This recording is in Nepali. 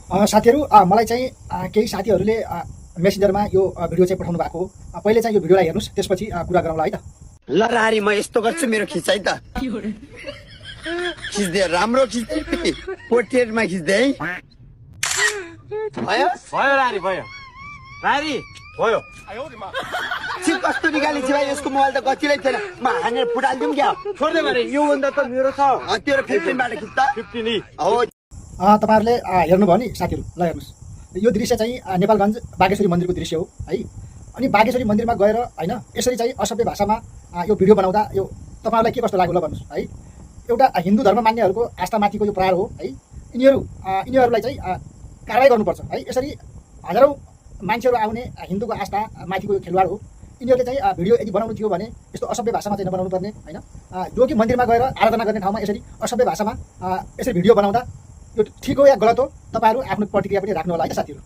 साथीहरू मलाई चाहिँ केही साथीहरूले मेसेन्जरमा यो भिडियो चाहिँ पठाउनु भएको हो। पहिले चाहिँ यो भिडियोलाई हेर्नुस्, त्यसपछि कुरा गरौँला है त। ल रारी म यस्तो गर्छु, मेरो खिचाइ त खिच्दे, राम्रो खिच्दे, पोर्ट्रेटमा खिच्दे है। भयो भयो रारी, भयो रारी, भयो। चिप कस्तो निकाली छ भाइ, यसको मोबाइल त गतिलै थिएन, म हानेर फुटालिदिउँ क्या। छोड्दै भने यो भन्दा त मेरो छ तेरो 15 बाट खिच्दा 50 नि हो। तपाईँहरूले हेर्नुभयो नि साथीहरू, ल हेर्नुहोस्, यो दृश्य चाहिँ नेपालगञ्ज बागेश्वरी मन्दिरको दृश्य हो है। अनि बागेश्वरी मन्दिरमा गएर होइन यसरी चाहिँ असभ्य भाषामा यो भिडियो बनाउँदा यो तपाईँहरूलाई के कस्तो लाग्यो ल भन्नुहोस् है। एउटा हिन्दू धर्म मान्नेहरूको आस्थामाथिको यो प्रहार हो है। यिनीहरूलाई चाहिँ कारवाही गर्नुपर्छ है। यसरी हजारौँ मान्छेहरू आउने हिन्दूको आस्था माथिको यो खेलवाड हो। यिनीहरूले चाहिँ भिडियो यदि बनाउनु थियो भने यस्तो असभ्य भाषामा चाहिँ नबनाउनु पर्ने होइन। जो कि मन्दिरमा गएर आराधना गर्ने ठाउँमा यसरी असभ्य भाषामा यसरी भिडियो बनाउँदा यो ठिक हो या गलत हो, तपाईँहरू आफ्नो प्रतिक्रिया पनि राख्नु होला है साथीहरू।